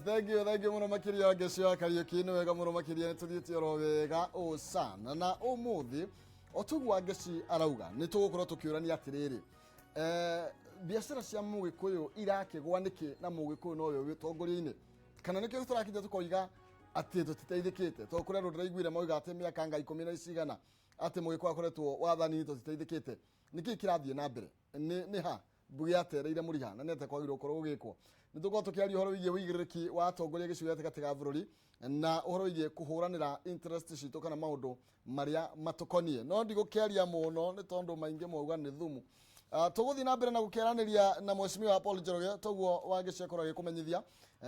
Yes, thank you, thank you muno makiria Ngeci wa Kariuki. Nĩ wega muno makiria, nĩ tũthiĩte oro wega ũ sana. Na ũmũthĩ o tuguo Ngeci arauga, nĩ tũgũkorwo tũkĩũrania atĩrĩrĩ, biacara cia Mũgĩkũyũ irakĩgwa nĩkĩ na Mũgĩkũyũ nowe wĩ ũtongoria-inĩ? Kana nĩkĩo tũrakinya tũkoiga atĩ tũtiteithĩkĩte, tondũ kũrĩ andũ ndĩraiguire mauga atĩ mĩaka anga 10 na icigana atĩ Mũgĩkũyũ akoretwo wathani-inĩ, tũtiteithĩkĩte. Nĩkĩĩ kĩrathiĩ na mbere? Nĩ ha mbuge yatereire mũriha, na nĩ atĩa kwagĩrĩirwo gũkorwo gũgĩkwo? Nĩ tũkorwo tũkĩaria ũhoro wĩgiĩ ũigĩrĩrĩki wa atongoria gĩcigo gĩa gatagatĩ ga bũrũri na ũhoro wĩgiĩ kũhũranĩra interest citũ kana maũndũ marĩa matũkoniĩ. No ndigũkĩaria mũno nĩ tondũ maingĩ mwauga nĩ thumu. Tũgũthiĩ na mbere na gũkĩaranĩria na Mheshimiwa Paul Njoroge, toguo Wangeci akorwo agĩkũmenyithia,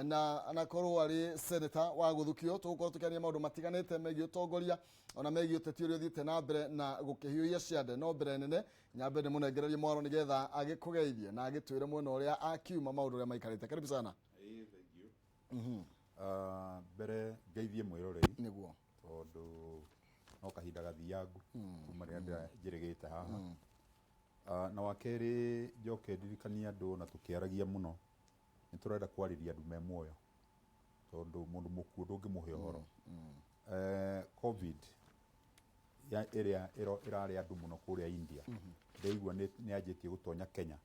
na anakorwo arĩ senator wa gũthukio. Tũgũkorwo tũkĩaria maũndũ matiganĩte megiĩ ũtongoria ona megiĩ ũteti ũrĩa ũthiĩte na mbere na gũkĩhiũhia ciande. No mbere nene nyambe ndĩmũnengererie mwaro nĩgetha agĩkũgeithie na agĩtwĩre mwena ũrĩa akiuma, maũndũ ũrĩa maikarĩte. Karibu sana. Ĩĩ, thank you. Ah, mbere ngeithie mwĩroreri tondũ no kahinda gathiangu kuma rĩrĩa njĩrĩgĩte haha. Ah, na wa kerĩ njoke ndirikanie andũ na tũkĩaragia mũno nĩ tũrenda kwarĩria andũ me muoyo, tondũ mũndũ mũkuũ ndũngĩmũhe ũhoro. Covid ĩrĩa ĩrarĩ andũ mũno kũrĩa India, ndĩraigua nĩ yanjĩtie gũtonya Kenya.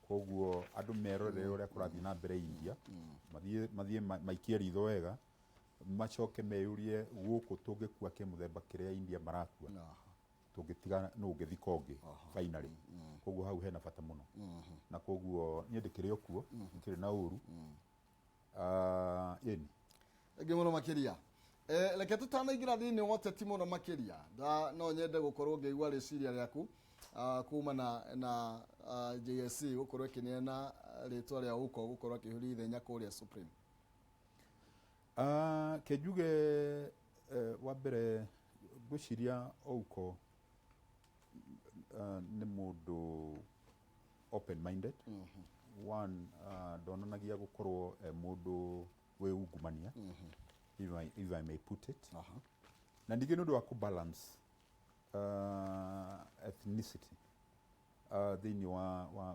Koguo andũ merorere ũrĩa kũrathiĩ na mbere India, mathiĩ maikie ritho wega, macoke meyũrie gũkũ tũngĩkua kĩmũthemba kĩrĩa India marakua, tũngĩtiga nũ ũngĩthika ũngĩ finally. Koguo hau hena bata mũno, na koguo niĩ ndĩkĩrĩ o kuo, ndikĩrĩ na ũru. Ah, ĩni. Thengiũ mũno makĩria. Reke tũtanaingĩra thĩinĩ wa ũteti mũno makĩria, no nyende gũkorwo ngĩigua rĩciria rĩaku kumana na JSC gũkorwo ĩkĩneana rĩtwa rĩa Ouko gũkorwo akĩihũria ithenya kũrĩa Supreme. Ah, ke njuge wa mbere ngwĩciria Ouko nĩ mũndũ open minded. One, ndonanagia gũkorwo e mũndũ wĩ ungumania, if I may put it. Na ningĩ nĩ ũndũ wa kũ-balance ethnicity thĩinĩ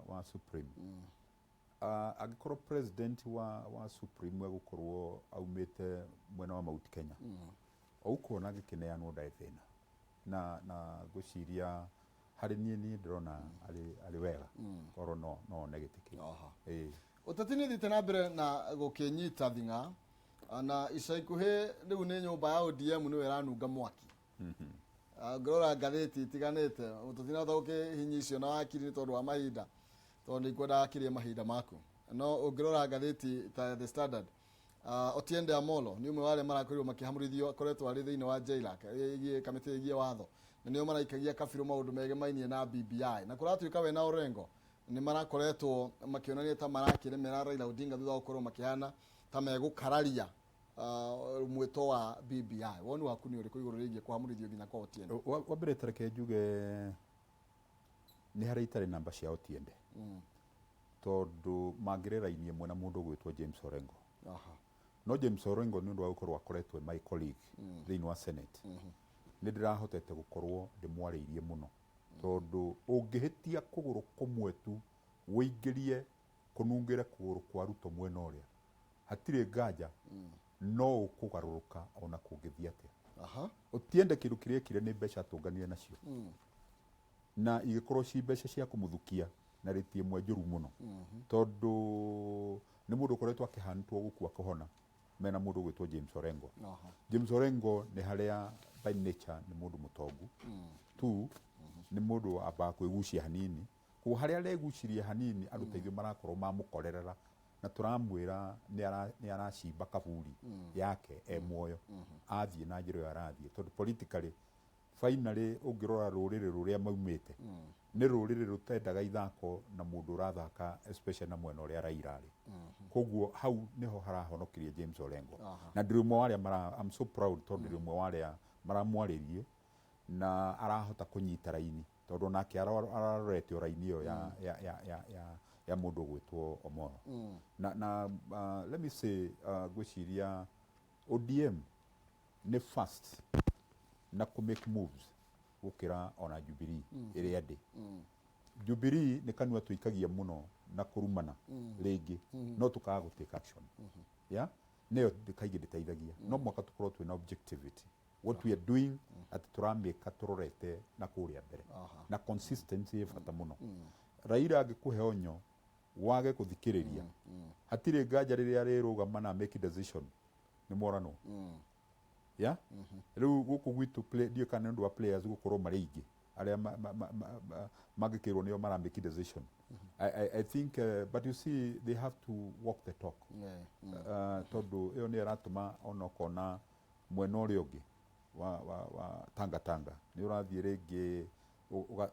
wa Supreme. Angĩkorwo president wa Supreme egũkorwo aumĩte mwena wa Mount Kenya, Ouko ona angĩkĩneanwo ndarĩ thĩna. Na ngwĩciria harĩ niĩ ndĩrona arĩ wega korwo no one gĩtĩ kĩu. Ĩĩ. Ũteti nĩ ũthiĩte na mbere na gũkĩnyita thing'a, na ica ikuhĩ rĩu nĩ nyũmba ya ODM nĩyo ĩranunga mwaki. Ngĩrora ngathĩti itiganĩte, tũtinahota gũkĩhinya icio na wakiri nĩ tondũ wa mahinda, tondũ nĩ ikwendaga kĩrĩe mahinda maku. No ũngĩrora ngathĩti ta The Standard, Otiende Amolo nĩ ũmwe wa arĩa marakorirwo makĩhamũrithio, akoretwo arĩ thĩinĩ wa JLAC ĩgiĩ kamĩtĩ ĩgiĩ watho, na nĩo maraikagia kabirũ maũndũ megemainie na BBI. Na kũratuĩka we na Orengo nĩ marakoretwo makĩonania ta marakĩremera Raila Odinga thutha wa gũkorwo makĩhana ta megũkararia mwĩto wa BBI. Woni waku nĩ ũrĩkũ igũrũ rĩgiĩ kũhamũrithio nginya kwa Otiende? Wa mbere tareke njuge nĩ harĩa itarĩ namba cia Otiende, tondũ mangĩrĩ raini ĩmwe na mũndũ ũgwĩtwo James Orengo. No James Orengo nĩ ũndũ wa gũkorwo akoretwo my colleague thĩinĩ wa Senate, nĩ ndĩrahotete gũkorwo ndĩmwarĩirie mũno, tondũ ũngĩhĩtia kũgũrũ kũmwe tu wĩingĩrie kũnungĩre kũgũrũ kwa Ruto mwena ũrĩa, hatirĩ nganja no ũkũgarũrũka ona kũngĩthiĩ atĩa. Otiende kĩndũ kĩrĩa ekire nĩ mbeca atũnganire nacio, na igĩkorwo ci mbeca cia kũmũthukia na rĩti ĩmwe njũru mũno, tondũ nĩ mũndũ ũkoretwo akĩhanĩtwo gũkua kũhona mena mũndũ ũgwĩtwo James Orengo. James Orengo nĩ harĩa by nature nĩ mũndũ mũtongu tu, nĩ mũndũ ambaga kwĩgucia hanini. Koguo harĩa aregucirie hanini, andũ ta ithuĩ marakorwo mamũkorerera na tũramwĩra nĩ aracimba kaburi yake e muoyo athiĩ na njĩra ĩyo arathiĩ, tondũ politically finally ũngĩrora rũrĩrĩ rũrĩa maumĩte nĩ rũrĩrĩ rũtendaga ithako na mũndũ ũrathaka, especially na mwena ũrĩa Raila arĩ. Koguo hau nĩho harahonokirie James Orengo. Na ndĩrĩ ũmwe wa arĩa mara, I'm so proud tondũ ndĩrĩ ũmwe wa arĩa maramwarĩrie na arahota kũnyita raini, tondũ onake ararorete o raini ĩyo ya mũndũ ũgwĩtwo Omolo. Na let me say, ngwĩciria ODM nĩ fast na kũ make moves gũkĩra ona Jubilee ĩrĩa ndĩ. Jubilee nĩ kanua tũikagia mũno na kũrumana rĩngĩ, no tũkaga gũ take action. Yeah? Nĩyo kaingĩ ndĩteithagia. No mũhaka tũkorwo twĩna objectivity what we are doing, atĩ tũramĩka tũrorete na kũrĩa mbere. Na consistency ĩ bata mũno. Raila angĩkũhe onyo wage gũthikĩrĩria, hatirĩ nganja rĩrĩa arĩrũgama na make decision nĩ moranwo ya rĩu gũkũ gwitũ. Ndiũĩ kana nĩ ũndũ wa players gũkorwo marĩ aingĩ arĩa mangĩkĩrwo nĩo mara make decision. I think but you see, they have to walk the talk. Tondũ ĩyo nĩyo ĩratũma ona ũkona mwena ũrĩa ũngĩ wa Tanga Tanga nĩ ũrathiĩ rĩngĩ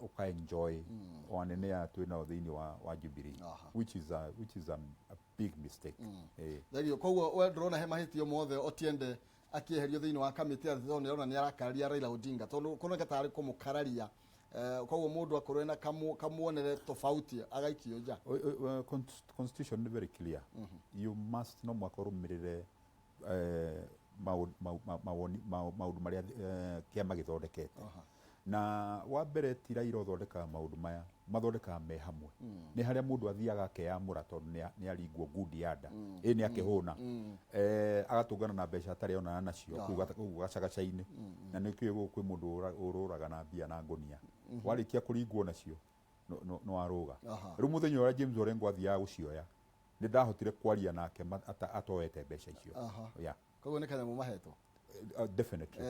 ũka enjoy o anene aya twĩ nao thĩinĩ wa Jubilee, which is a big mistake. Thengio. Koguo we ndũrona he mahĩtio mothe Otiende akĩeherio thĩinĩ wa kamĩtĩ ya tondũ nĩarona nĩ arakararia Raila Odinga, tondũ kuoneka tarĩ kũmũkararia? Koguo mũndũ akorwo ena kamuonere tofauti agaikio nja? Constitution nĩ very clear. You must, no mũhaka ũrũmĩrĩre maũndũ marĩa kĩama gĩthondekete. Na wa mbere, ti Raila ũthondekaga maũndũ maya, mathondekaga me hamwe. Nĩ harĩa mũndũ athiaga akeyamũra tondũ nĩ aringwo ngundi ya nda, ĩ nĩ akĩhũna, agatũngana na mbeca atarĩ onana nacio kũu gacagaca-inĩ. Na nĩkĩo gũkũ kwĩ mũndũ ũrũraga na mbia na ngũnia, warĩkia kũringwo nacio no warũga. Rĩu mũthenya ũrĩa James Orengo athiaga gũcioya, nĩ ndahotire kwaria nake atoete mbeca icio. Yeah. Koguo nĩ kanyamũ mahetwo? Definitely.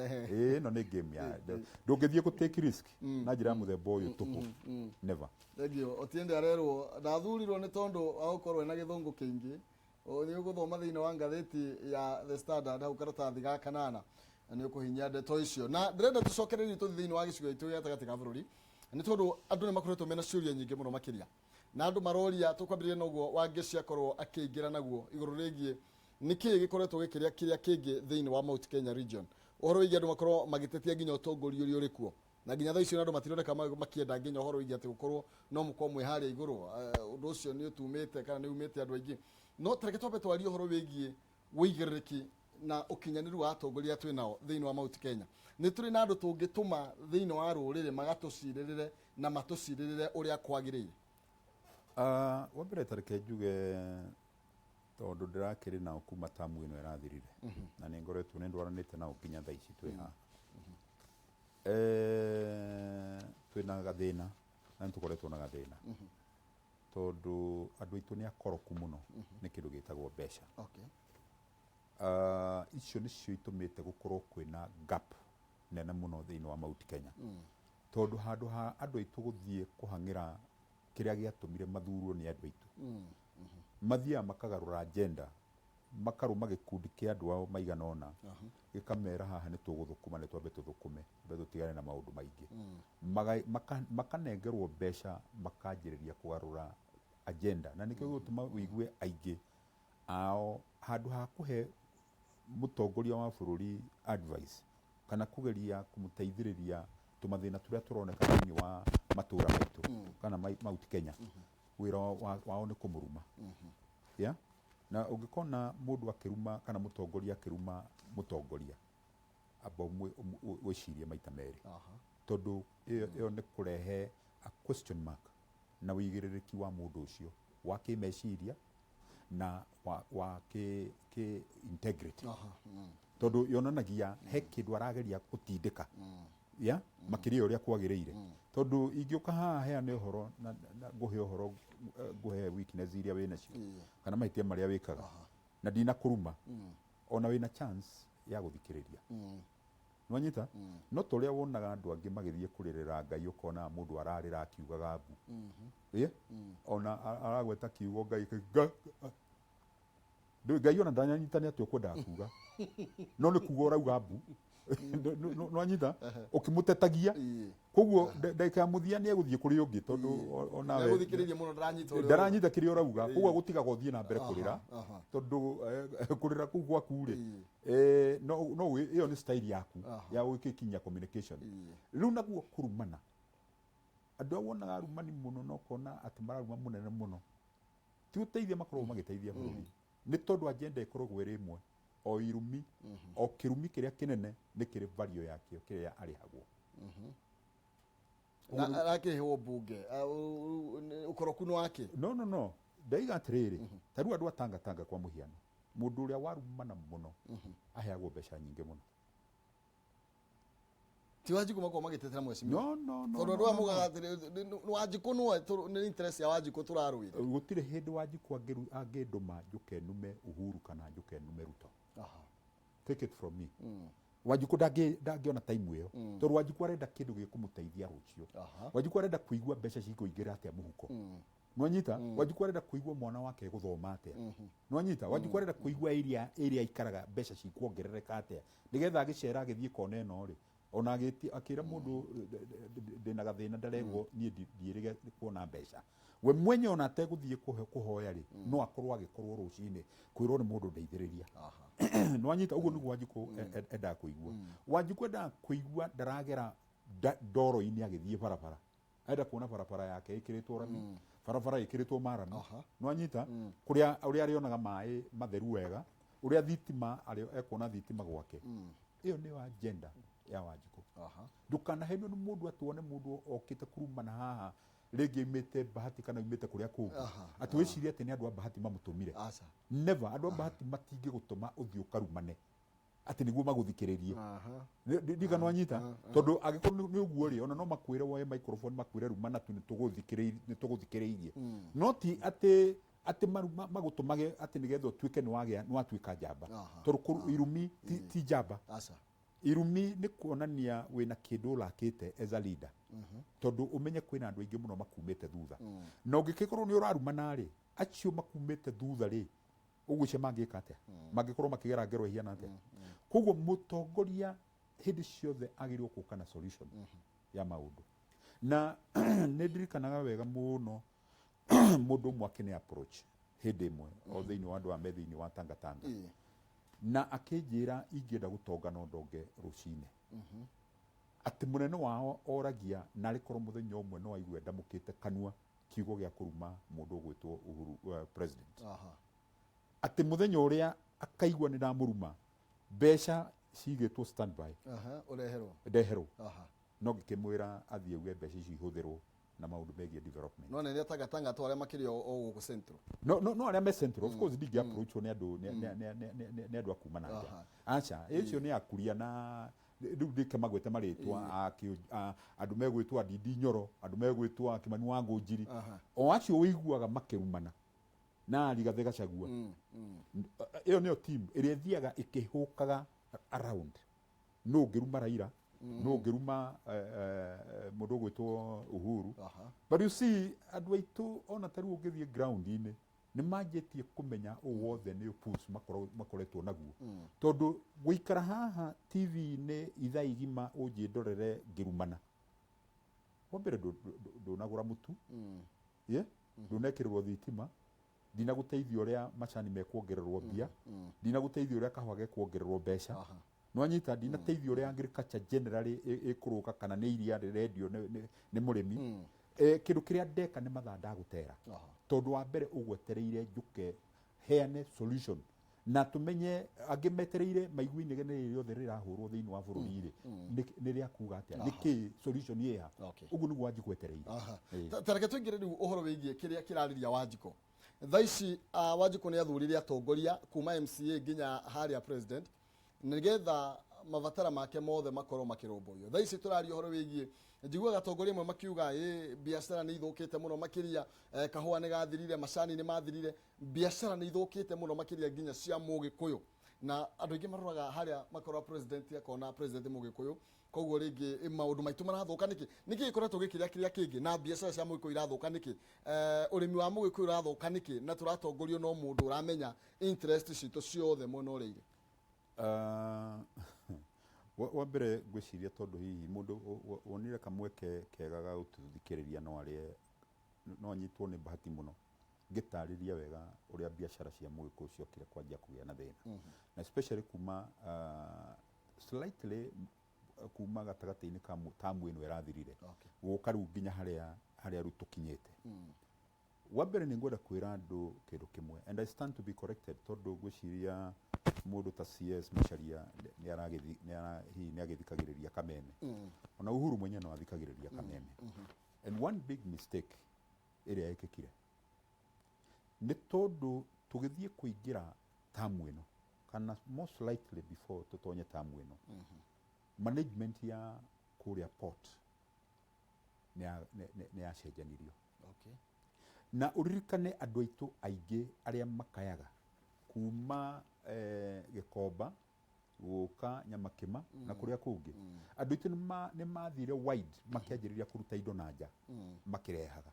Ĩno nĩ game ya ndũngĩthiĩ gũ take risk na njĩra ya mũthemba ũyũ tũhũ, never. Thengio. Otiende arerwo ndathurirwo nĩ tondũ wa gũkorwo ena gĩthũngũ kĩingĩ. Nĩ ũgũthoma thĩinĩ wa ngathĩti ya The Standard hau karatathi ga kanana na nĩ ũkũhinyia ndeto icio. Na ndĩrenda tũcokererie tũthiĩ thĩinĩ wa gĩcigo gitũ gĩa gatagatĩ ka bũrũri, nĩ tondũ andũ nĩ makoretwo mena ciũria nyingĩ mũno makĩria, na andũ maroria. Tũkwambĩrĩria na ũguo Wangeci akorwo akĩingĩra naguo igũrũ rĩgiĩ nĩkĩĩ gĩkoretwo gĩkĩrĩa kĩrĩa kĩngĩ thĩinĩ wa Mount Kenya region, ũhoro wĩgiĩ andũ makorwo magĩtetia nginya ũtongoria ũrĩa ũrĩ kuo, na nginya thaa icio andũ matironeka makĩenda nginya ũhoro wĩgiĩ atĩ gũkorwo no mũkorwo mwĩ harĩa igũrũ. Ũndũ ũcio nĩ ũtumĩte kana nĩ umĩte andũ aingĩ. No tareke twambe twarie ũhoro wĩgiĩ wĩigĩrĩrĩki na ũkinyanĩru wa atongoria twĩ nao thĩinĩ wa Mount Kenya. Nĩ tũrĩ na andũ tũngĩtũma thĩinĩ wa rũrĩrĩ magatũcirĩrĩre na matũcirĩrĩre ũrĩa kwagĩrĩire? Wa mbere, tareke njuge, tondũ ndĩrakĩrĩ nao kuma tamu ĩno ĩrathirire, na nĩ ngoretwo nĩ ndwaranĩte nao nginya thaa ici twĩ haha. Twĩna gathĩna na nĩ tũkoretwo na gathĩna tondũ andũ aitũ nĩ akoroku mũno nĩ kĩndũ gĩtagwo mbeca. Icio nĩcio itũmĩte gũkorwo kwĩna gap nene mũno thĩinĩ wa Mount Kenya, tondũ handũ ha andũ aitũ gũthiĩ kũhang'ĩra kĩrĩa gĩatũmire mathurwo nĩ andũ aitũ, mathiaga makagarũra agenda, makarũma gĩkundi kĩa andũ ao maigana ũna, gĩkamera haha nĩ tũgũthũkũma, nĩ twambe tũthũkũme, twambe tũtigane na maũndũ maingĩ. Makanengerwo mbeca, makanjĩrĩria kũgarũra agenda, na nĩkĩo gĩgũtũma ũigue aingĩ ao handũ ha kũhe mũtongoria wa bũrũri advice kana kũgeria kũmũteithĩrĩria tũmathĩna tũrĩa tũroneka thĩinĩ wa matũra maitũ kana Mount Kenya, wĩra wao nĩ kũmũruma. Yeah? Na ũngĩkona mũndũ akĩruma kana mũtongoria akĩruma mũtongoria, amba wĩcirie maita merĩ, tondũ ĩyo nĩ kũrehe a question mark na wĩigĩrĩrĩki wa mũndũ ũcio wa kĩmeciria na wa kĩ integrity, tondũ yonanagia he kĩndũ arageria gũtindĩka ya makĩria ũrĩa kwagĩrĩire. Tondũ ingĩũka haha heane ũhoro na ngũhe ũhoro, ngũhe weakness iria wĩ nacio kana mahĩtia marĩa wĩkaga na ndinakũruma, ona wĩna chance ya gũthikĩrĩria, nwanyita. No ta ũrĩa wonaga andũ angĩ magĩthiĩ kũrĩrĩra Ngai, ũkona mũndũ ararĩra akiugaga mbu. Ĩ ona aragweta kiugo Ngai, Ngai ona ndanyanyita nĩ atĩ ũkwendaga kuga, no nĩ kuga ũrauga mbu, nwanyita, ũkĩmũtetagia. Koguo ndagĩka ya mũthia nĩ egũthiĩ kũrĩ ũngĩ, tondũ onawe Nĩegũthikĩrĩria mũno, ndaranyita ũrĩa ndaranyita kĩrĩa ũrauga. Koguo gũtigaga ũthiĩ na mbere kũrĩra, tondũ kũrĩra kũu gwaku rĩ, no ĩyo nĩ style yaku ya gũgĩkinyia communication. Rĩu naguo kũrumana, andũ a wonaga arumani mũno na ũkona atĩ mararuma mũnene mũno, ti gũteithia makoragwo magĩteithia bũrũri, nĩ tondũ agenda ĩkoragwo ĩrĩ ĩmwe, o irumi, o kĩrumi kĩrĩa kĩnene nĩ kĩrĩ value yakĩo kĩrĩa arĩhagwo. Na arakĩrĩhwo mbunge. Ũkoroku nĩ wake. No, ndaiga atĩrĩrĩ, ta rĩu andũ a Tanga Tanga kwa mũhiano, Mũndũ ũrĩa warumana mũno aheagwo mbeca nyingĩ mũno. Ti Wanjikũ makorwo magĩtetera mheshimiwa? No, no, no. Tondũ No, andũ aya no, no. mugaga atĩrĩ, nĩ Wanjikũ nĩwe nĩ interest ya Wanjikũ tũrarũĩra. Gũtirĩ hĩndĩ Wanjikũ angĩndũma njũke nume Uhuru kana njũke nume Ruto. Take it from me, Wanjikũ ndangĩona time ĩyo, tondũ Wanjikũ arenda kĩndũ gĩkũmũteithia rũciũ. Wanjikũ arenda kũigua mbeca cikũingĩra atĩa mũhuko, nwanyita? Wanjikũ arenda kũigua mwana wake gũthoma atĩa, nwanyita? Wanjikũ arenda kũigua area ĩrĩa aikaraga mbeca cikuongerereka atĩa, nĩgetha agĩcera agĩthiĩ kona ĩno rĩ, ona akĩra mũndũ ndĩna gathĩna ndarerwo niĩ ndiĩrĩge kuona mbeca. We mwenye ona ategũthiĩ kũhoya rĩ, no akorwo agĩkorwo rũcinĩ kwĩrwo nĩ mũndũ ndeithĩrĩria, nwanyita? Ũguo nĩguo Wanjikũ endaga kũigua. Wanjikũ endaga kũigua ndaragera ndoro-inĩ agĩthiĩ barabara, arenda kuona barabara yake ĩkĩrĩtwo rami, barabara ĩkĩrĩtwo marami, nwanyita? Kũrĩa ũrĩa arĩonaga maĩ matheru wega, ũrĩa thitima arĩ ekuona thitima gwake. Ĩyo nĩyo agenda ya Wanjikũ. Ndũkanahenio nĩ mũndũ atĩ wone mũndũ okĩte kurumana haha, rĩngĩ aumĩte Bahati kana aumĩte kũrĩa kũngĩ, atĩ wĩcirie atĩ nĩ andũ a Bahati mamũtũmire. Aca. Never. Andũ a Bahati matingĩgũtũma ũthiĩ ũkarumane atĩ nĩguo magũthikĩrĩrie. Ndika nwanyita? Tondũ angĩkorwo nĩ ũguo rĩ, ona no makwĩre woe microphone makwĩre rumana tu, nĩ tũgũthikĩrĩirie. No ti atĩ magũtũmage atĩ nĩgetha ũtuĩke nĩ wagĩa nĩ watuĩka njamba, tondũ irumi ti njamba. Aca. Irumi nĩ kuonania wĩna kĩndũ ũrakĩte as a leader, tondũ ũmenye kwĩna andũ aingĩ mũno makumĩte thutha, na ũngĩkĩkorwo nĩ ũrarumana rĩ, acio makumĩte thutha rĩ, ũgwĩcia mangĩka atĩa? Mangĩkorwo makĩgera ngero ĩhiana atĩa? Koguo mũtongoria hĩndĩ ciothe agĩrĩirwo gũka na solution ya maũndũ. Na nĩ ndirikanaga wega mũno mũndũ ũmwe akĩnĩ approach hĩndĩ ĩmwe o thĩinĩ wa andũ aya me thĩinĩ wa Tangatanga, na akĩnjĩra ingĩenda gũtonga no ndonge rũcinĩ, atĩ mũnene wao oragia narĩ korwo mũthenya ũmwe no aigue ndamũkĩte kanua kiugo gĩa kũruma mũndũ ũgwĩtwo Uhuru, president, atĩ mũthenya ũrĩa akaigua nĩ ndamũruma, mbeca cigĩtwo standby. Ũreherwo. Ndeherwo. No ngĩkĩmwĩra athiĩ auge mbeca icio ihũthĩrwo na maũndũ megiĩ development. No nĩ Tangatanga to arĩa makĩrĩ o gũkũ Central. No, arĩa me Central, of course, ndingĩ approachwo nĩ andũ nĩ andũ a kuma na nja. Aca, icio nĩ akuria na rĩu ndĩke magwete marĩtwa andũ megwĩtwo Ndindi Nyoro, andũ megwĩtwo Kimani wa Ngũnjiri, o acio ũiguaga makĩrumana na Rigathĩ Gachagua. Ĩyo nĩyo team ĩrĩa ĩthiaga ĩkĩhũkaga around nũ ũngĩruma Raila, nũ ũngĩruma mũndũ ũgwĩtwo Uhuru. But you see, andũ aitũ ona ta rĩu ũngĩthiĩ ground-inĩ nĩ manjĩtie kũmenya ũũ wothe nĩ pulse makoretwo naguo, tondũ gũikara haha TV-inĩ ithaa igima ũnjĩndorere ngĩrumana, wa mbere ndũnagũra mũtu, ye ndũnekĩrĩrwo thitima, ndinagũteithia ũrĩa macani mekuongererwo mbia, ndinagũteithia ũrĩa kahũa gekuongererwo mbeca, nwanyita? Ndinateithia ũrĩa agriculture generally ĩkũrũka kana nĩ iria rĩrendio nĩ mũrĩmi. Kĩndũ kĩrĩa ndeka nĩ mathaa ndagũtera, tondũ wa mbere ũgwetereire njũke heane solution na tũmenye angĩ metereire maigue inegene rĩrĩ rĩothe rĩrahũrwo thĩinĩ wa bũrũri rĩ, nĩ rĩa kuga atĩa, nĩ kĩ solution ĩha. Ũguo nĩguo Wanjikũ etereire. Ta reke tũingĩre rĩu ũhoro wĩgiĩ kĩrĩa kĩrarĩria Wanjikũ thaa ici. Wanjikũ nĩ athurire atongoria kuma MCA nginya harĩa president, nĩgetha mabatara make mothe makorwo makĩrũmbũiyo. Thaa ici tũraria ũhoro wĩgiĩ, njiguaga atongoria amwe makiuga ĩ biacara nĩ ithũkĩte mũno makĩria, kahũa nĩ gathirire, macani nĩ mathirire, biacara nĩ ithũkĩte mũno makĩria nginya cia Mũgĩkũyũ. Na andũ aingĩ maroraga harĩa makorwa president, akona president Mũgĩkũyũ, koguo rĩngĩ maũndũ maitũ marathũka nĩkĩ? Nĩkĩ gĩkoretwo gĩkĩrĩa kĩrĩa kĩngĩ na biacara cia Mũgĩkũyũ irathũka nĩkĩ? Ũrĩmi wa Mũgĩkũyũ ũrathũka nĩkĩ? Na tũratongorio no mũndũ ũramenya interest citũ ciothe mwena ũrĩa irĩ. Wa mbere ngwĩciria tondũ hihi mũndũ wonire kamweke kega ga gũtũthikĩrĩria no arĩe no anyitwo nĩ bahati mũno ngĩtarĩria wega ũrĩa biacara cia Mũgĩkũyũ ciokire kwanjia kũgĩa na thĩna, na especially kuma slightly kuma gatagatĩ-inĩ ka tamu ĩno ĩrathirire gũka rĩu nginya harĩa rĩu tũkinyĩte. Wa mbere nĩ ngwenda kwĩra andũ kĩndũ kĩmwe, and I stand to be corrected, tondũ ngwĩciria mũndũ ta CS Macharia hihi nĩ agĩthikagĩrĩria kameme, ona Uhuru mwenyewe no athikagĩrĩria kameme. And one big mistake ĩrĩa ĩkĩkire nĩ tondũ tũgĩthiĩ kũingĩra Tamu ĩno kana most likely before tũtonye tamu ĩno, management ya kũrĩa port nĩ yacenjanirio. Na ũririkane andũ aitũ aingĩ arĩa makayaga kuma Gĩkomba gũka Nyamakĩma na kũrĩa kũngĩ, andũ aitũ nĩ mathire wide, makĩanjĩrĩria kũruta indo na nja makĩrehaga,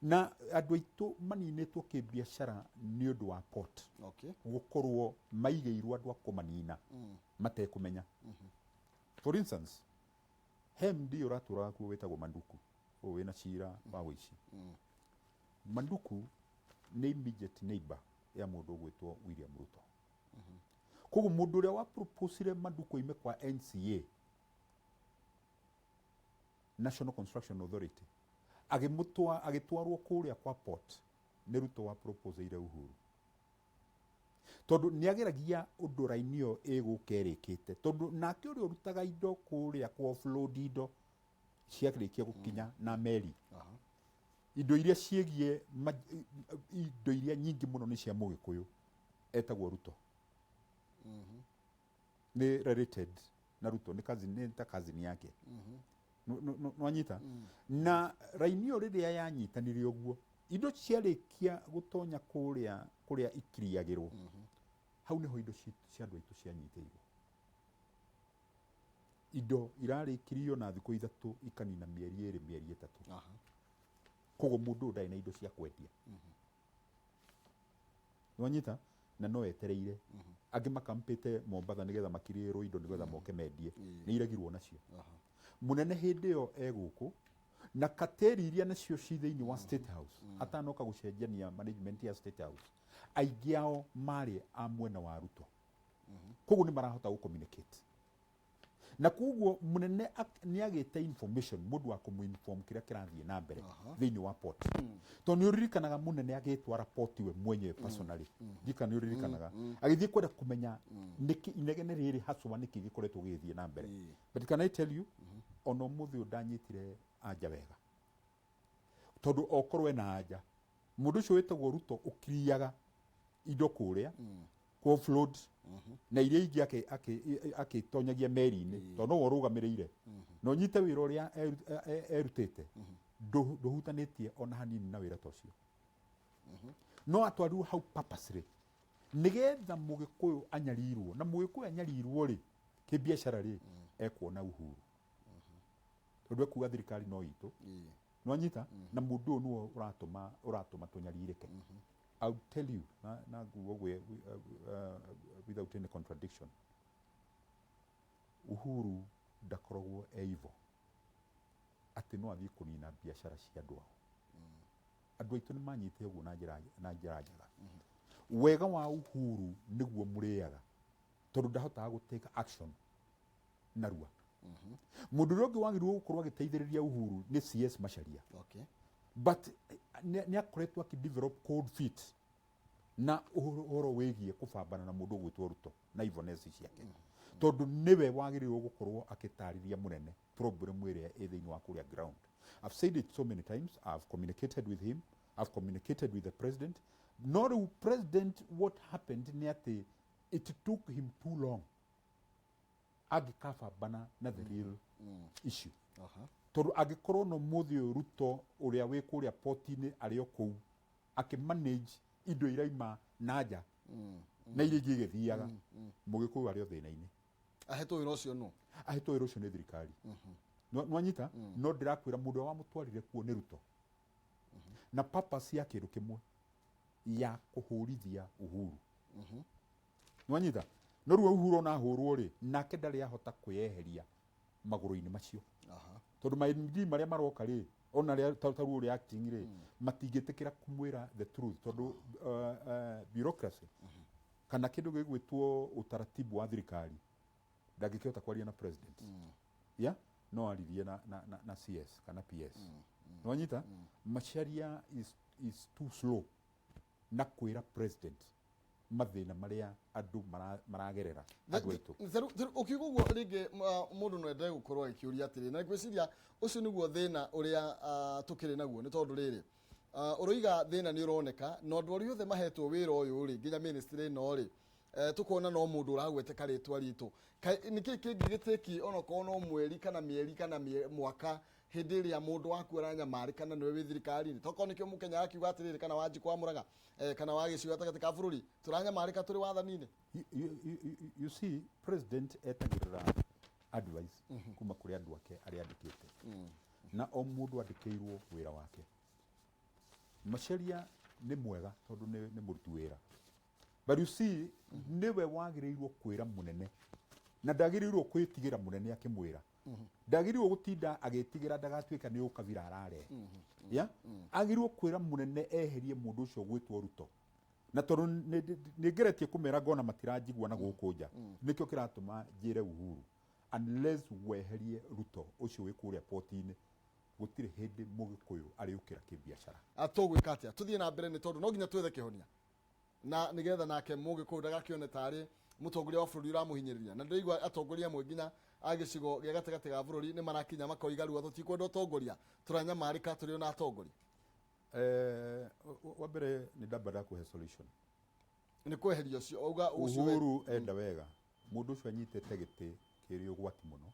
na andũ aitũ maninĩtwo kĩbiacara nĩ ũndũ wa port gũkorwo maigĩirwo andũ a kũmanina matekũmenya. For instance, he MD ũratũraga kuo wĩtagwo Manduku, ũyũ wĩna cira wa wĩici. Manduku nĩ immediate neighbor ya mũndũ ũgwĩtwo William Ruto. Koguo mũndũ ũrĩa wa proposire Manduku oime kwa NCA, National Construction Authority, agĩmũtwa agĩtwarwo kũrĩa kwa port nĩ Ruto wa proposeire Uhuru, tondũ nĩ ageragia ũndũ raini ĩyo ĩgũka ĩrĩkĩte, tondũ nake ũrĩa ũrutaga indo kũrĩa kwa offload indo ciarĩkia gũkinya na meri, indo iria ciĩgiĩ indo iria nyingĩ mũno nĩ cia Mũgĩkũyũ etagwo Ruto. Nĩ related na Ruto, nĩ cousin, nĩ ta cousin yake. Nwanyita na raini ĩyo rĩrĩa yanyitanire ũguo, indo ciarĩkia gũtonya kũrĩa kũrĩa ikiriagĩrwo, hau nĩho indo cia andũ aitũ cianyitĩirwo. Indo irarĩkirio na thikũ 3 ikanina mĩeri 2, mĩeri 3. Koguo mũndũ ũyũ ndarĩ na indo cia kwendia. Nwanyita na no etereire angĩ makampĩte Mombatha nĩgetha makirĩrwo indo nĩgetha moke mendie. Nĩ iregirwo nacio. Mũnene hĩndĩ ĩyo e gũkũ na kateri iria nacio ci thĩinĩ wa State House, atanoka gũcenjania management ya State House, aingĩ ao marĩ a mwena wa Ruto. Koguo nĩ marahota gũ communicate, na koguo mũnene nĩ agĩte information, mũndũ wa kũmũ-inform kĩrĩa kĩrathiĩ na mbere thĩinĩ wa port, tondũ nĩ ũririkanaga mũnene agĩtwara port we mwenyewe personally. Ndika nĩ ũririkanaga agĩthiĩ kwenda kũmenya nĩkĩ inegene rĩrĩ haswa, nĩkĩ gĩkoretwo gĩgĩthiĩ na mbere. But can I tell you, ona ũmũthĩ ũyũ ndanyitire anja wega, tondũ okorwo ena anja, mũndũ ũcio wĩtagwo Ruto ũkiriaga indo kũrĩa ku offload na iria ingĩ akĩtonyagia meri-inĩ, tondũ nowe ũrũgamĩrĩire na ũnyite wĩra ũrĩa erutĩte ndũhutanĩtie ona hanini na wĩra ta ũcio, no atwarirwo hau purposely nĩgetha Mũgĩkũyũ anyarirwo. Na Mũgĩkũyũ anyarirwo rĩ, kĩbiacara rĩ, ekuona Uhuru, tondũ ekuga thirikari no itũ. Nwanyita na mũndũ ũyũ nĩwe ũratũma tũnyarirĩke. I will tell you na nguo without any contradiction, Uhuru ndakoragwo e evil atĩ no athiĩ kũnina biacara cia andũ ao. Andũ aitũ nĩ manyite ũguo na njĩra njega. Wega wa Uhuru nĩguo mũrĩaga, tondũ ndahotaga gũ take action narua. Mũndũ ũrĩa ũngĩ wagĩrĩirwo gũkorwo agĩteithĩrĩria Uhuru nĩ CS Macharia, but nĩ akoretwo akĩ develop cold feet na ũhoro wĩgiĩ kũbambana na mũndũ ũgwĩtwo Ruto na evilness ciake, tondũ nĩwe wagĩrĩirwo gũkorwo akĩtarĩria mũnene problem ĩrĩa ĩ thĩinĩ wa kũrĩa ground. I've said it so many times. I've communicated with him, I've communicated with the president. No rĩu president, what happened nĩ atĩ it took him too long angĩkabambana na the real issue, tondũ angĩkorwo no mũthĩ ũyũ Ruto ũrĩa wĩ kũrĩa poti-inĩ arĩ o kũu akĩmanage indo iraima na nja na iria ingĩ igĩthiaga, Mũgĩkũyũ arĩ o thĩna-inĩ. Ahetwo wĩra ũcio nũ? Ahetwo wĩra ũcio nĩ thirikari. Nwanyita no ndĩrakwĩra mũndũ ũrĩa wamũtwarire kuo nĩ Ruto na purpose ya kĩndũ kĩmwe, ya kũhũrithia Uhuru. Nwanyita no rĩu Uhuru ona ahũrwo rĩ, nake ndarĩ ahota kwĩyeheria magũrũ-inĩ macio, tondũ ma MD marĩa maroka rĩ, ona rĩa ta ruo rĩa acting rĩ, matingĩtĩkĩra kũmwĩra the truth, tondũ bureaucracy kana kĩndũ gĩgwĩtwo utaratibu wa thirikari, ndangĩkĩhota kwaria na president ya no aririe na CS kana PS. Nwanyita Macharia is too slow na kwĩra president mathĩna marĩa andũ maragerera, andũ aitũ. Ũkiuga ũguo rĩngĩ, mũndũ no ende gũkorwo agĩkĩũria atĩrĩ, na ngwĩciria ũcio nĩguo thĩna ũrĩa tũkĩrĩ naguo, nĩ tondũ rĩrĩ Ũroiga thĩna nĩ ũroneka na andũ arĩa othe mahetwo wĩra ũyũ rĩ, nginya ministry ĩno rĩ, tũkona no mũndũ ũragweteka rĩtwa ritũ. Nĩkĩ kĩngĩgĩtĩki onokorwo no mweri kana mĩeri kana mwaka hĩndĩ ĩrĩa mũndũ waku aranyamarĩka na nĩwe wĩ thirikari-inĩ? Tokorwo nĩkĩo mũkenya akiuga atĩrĩrĩ, kana Wanjikũ wa Mũraga, kana wa gĩcigo gatagatĩ ka bũrũri, tũranyamarĩka tũrĩ wathani-inĩ. You see, president etagĩrĩra advice kuma kũrĩ andũ ake arĩa andĩkĩte, na o mũndũ andĩkĩirwo wĩra wake. Macharia nĩ mwega tondũ nĩ mũruti wĩra, but you see, nĩwe wagĩrĩirwo kwĩra mũnene, na ndagĩrĩirwo kwĩtigĩra mũnene akĩmwĩra. Ndagĩrĩirwo gũtinda agĩtigĩra ndagatuĩka nĩ ũkabira ararehe. Ya agĩrĩirwo kwĩra mũnene eherie mũndũ ũcio gwĩtwo Ruto, na tondũ nĩ ngeretie kũmera ngona matiranjigua na gũkũ nja, nĩkĩo kĩratũma njĩre Uhuru, unless weherie Ruto ũcio wĩ kũrĩa poti-inĩ, gũtirĩ hĩndĩ Mũgĩkũyũ arĩũkĩra kĩbiacara. Tũgwĩka atĩa? Tũthiĩ na mbere, nĩ tondũ no nginya twethe kĩhonia na nĩgetha nake Mũgĩkũyũ ndagakĩone tarĩ mũtongoria wa bũrũri ũramũhinyĩrĩria. Na ndĩraigua atongoria amwe nginya a gĩcigo gĩa gatagatĩ ga bũrũri nĩ marakinya makoiga rĩu tũtikwenda ũtongoria, tũranyamarĩka tũrĩ ona atongoria. Wa mbere nĩ ndamba ndakũhe solution. Nĩ kweheria ũcio auga ũcio. Uhuru enda wega mũndũ ũcio anyitĩte gĩtĩ kĩrĩ ũgwati mũno,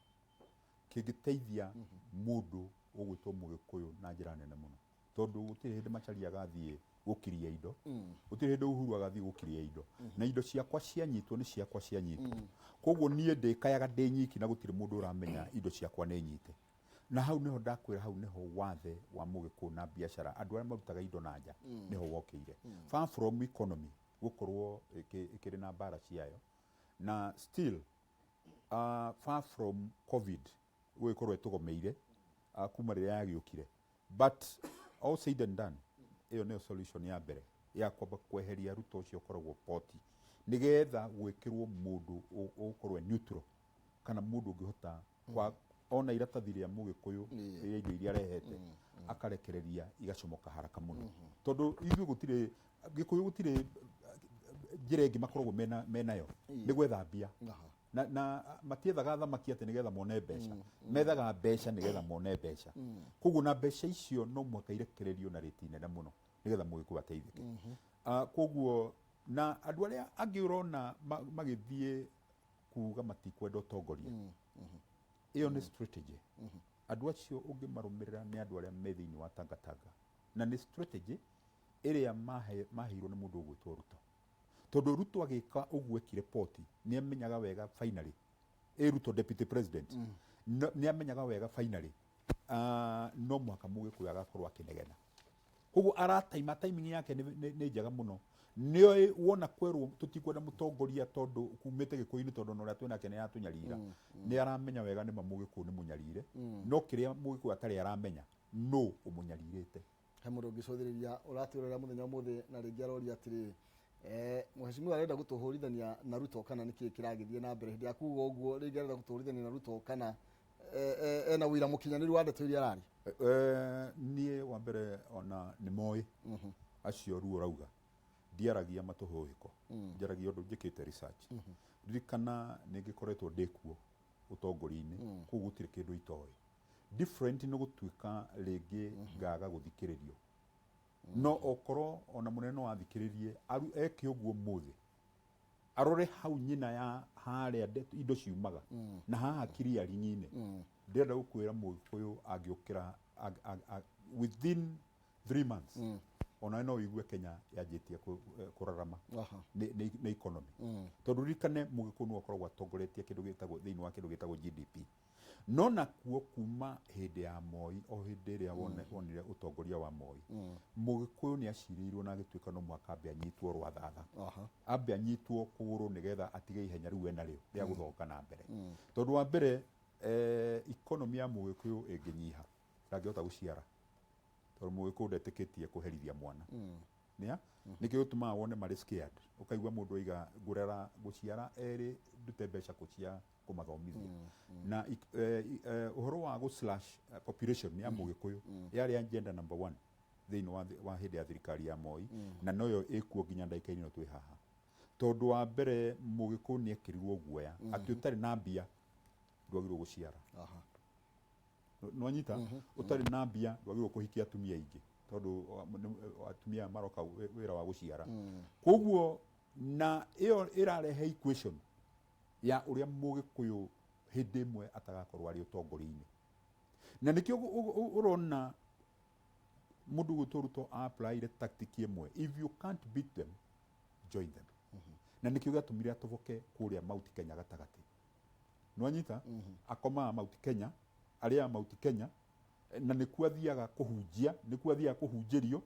kĩngĩteithia mũndũ ũgwĩtwo Mũgĩkũyũ na njĩra nene mũno, tondũ gũtirĩ hĩndĩ Macharia agathiĩ gũkiria indo, gũtirĩ hĩndĩ Uhuru agathiĩ gũkiria indo, na indo ciakwa cianyitwo nĩ ciakwa cianyitwo. Koguo niĩ ndĩkayaga ndĩ nyiki na gũtirĩ mũndũ ũramenya indo ciakwa nĩ nyite. Na hau niho ndakwĩra, hau niho wathe wa Mũgĩkũyũ na biacara, andũ arĩa marutaga indo na nja, niho wokĩire. Far from economy gũkorwo ĩkĩrĩ na mbara ciayo, na still far from COVID gũgĩkorwo ĩtũgomeire kuma rĩrĩa yagĩũkire. But all said and done, ĩyo nĩyo solution ya mbere ya kwamba kweheria Ruto ũcio ũkoragwo poti, nĩgetha gwĩkĩrwo mũndũ ũgũkorwo e neutral, kana mũndũ ũngĩhota kwa ona iratathi rĩa Mũgĩkũyũ rĩa indo iria arehete akarekereria igacomoka haraka mũno, tondũ ithuĩ gũtirĩ Gĩkũyũ, gũtirĩ njĩra ĩngĩ makoragwo menayo nĩ gwetha mbia. Na matiethaga thamaki atĩ nĩgetha mone mbeca, methaga mbeca nĩgetha mone mbeca. Koguo na mbeca icio no mũhaka irekererio na rĩti nene mũno nĩgetha Mũgĩkũyũ ateithĩke. Koguo na andũ arĩa angĩ ũrona magĩthiĩ kuga matikwenda ũtongoria, ĩyo nĩ strategy. Andũ acio ũngĩmarũmĩrĩra nĩ andũ arĩa me thĩinĩ wa Tangatanga, na nĩ strategy ĩrĩa maheirwo nĩ mũndũ ũgwĩtwo Ruto, tondũ Ruto agĩka ũguo ekire poti nĩ amenyaga wega finally, ĩ Ruto deputy president, nĩ amenyaga wega finally no mũhaka Mũgĩkũyũ agakorwo akĩnegena. Koguo arataima timing yake nĩ njega mũno. Nĩoĩ wona kwerwo tũtikwenda mũtongoria tondũ kumĩte Gĩkũyũ-inĩ, tondũ ona ũrĩa twĩnake nĩ aratũnyarira. Nĩ aramenya wega nĩma Mũgĩkũyũ nĩ mũnyarire, no kĩrĩa Mũgĩkũyũ atarĩ aramenya nũ ũmũnyarirĩte. He mũndũ ũngĩcũthĩrĩria ũratwĩrorera mũthenya ũmũthĩ na rĩngĩ aroria atĩrĩrĩ, mheshimiwa arenda gũtũhũrithania na Ruto kana nĩkĩ kĩragĩthiĩ na mbere? Hĩndĩ ya kuga ũguo, rĩngĩ arenda gũtũhũrithania na Ruto kana ena ũira mũkinyanĩru wa ndeto iria araria? Niĩ wa mbere ona nĩ moĩ acio ruo rauga ndiaragia matũhũhĩko, njaragia ũndũ njĩkĩte research. Ririkana nĩ ngĩkoretwo ndĩ kuo ũtongoria-inĩ, koguo gũtirĩ kĩndũ itoĩ. Different nĩ gũtuĩka rĩngĩ ngaga gũthikĩrĩrio, no okorwo ona mũnene no athikĩrĩrie eke ũguo mũthĩ, arore hau nyina ya harĩa indo ciumaga na haha clearing-inĩ. Ndĩrenda gũkwĩra Mũgĩkũyũ angĩũkĩra within 3 months, onawe no ũigue Kenya yanjĩtie kũrarama nĩ economy, tondũ ririkane Mũgĩkũyũ nĩwe ũkoragwo atongoretie kĩndũ gĩtagwo thĩinĩ wa kĩndũ gĩtagwo GDP. No nakuo kuma hĩndĩ ya Moi, o hĩndĩ ĩrĩa wonire ũtongoria wa Moi, Mũgĩkũyũ nĩ acirĩirwo na agĩtuĩka no mũhaka ambe anyitwo rwathatha, ambe anyitwo kũgũrũ nĩgetha atige ihenya rĩu enarĩo rĩa gũthonga na mbere, tondũ wa mbere economy ya Mũgĩkũyũ ĩngĩnyiha ndangĩhota gũciara, tondũ Mũgĩkũyũ ndetĩkĩtie kũherithia mwana. Nĩa nĩkĩo gĩtũmaga wone marĩ scared, ũkaigua mũndũ aiga ngũrera gũciara erĩ ndute mbeca kũ cia kũmathomithia? Na ũhoro wa gũ slash population ya Mũgĩkũyũ yarĩ agenda number one thĩinĩ wa hĩndĩ ya thirikari ya Moi, na noyo ĩkuo nginya ndagĩka-inĩ ĩno twĩ haha, tondũ wa mbere Mũgĩkũyũ nĩ ekĩrirwo guoya atĩ ũtarĩ na mbia ndwagĩrĩirwo gũciara. Nwanyita, ũtarĩ na mbia ndwagĩrĩirwo kũhikia atumia aingĩ. Tondũ atumia maroka wĩra wa gũciara. Koguo na ĩyo ĩrarehe equation ya ũrĩa Mũgĩkũyũ hĩndĩ ĩmwe atagakorwo arĩ ũtongoria-inĩ. Na nĩkĩo ũrona mũndũ ũgwĩtwo Ruto applyire tactic ĩmwe: if you can't beat them, join them. Na nĩkĩo gĩatũmire atoboke kũrĩa Mount Kenya gatagatĩ. Nĩwanyita? Akomaga Mount Kenya, arĩaga Mount Kenya, na nĩkuo athiaga kũhunjia, nĩkuo athiaga kũhunjĩrio.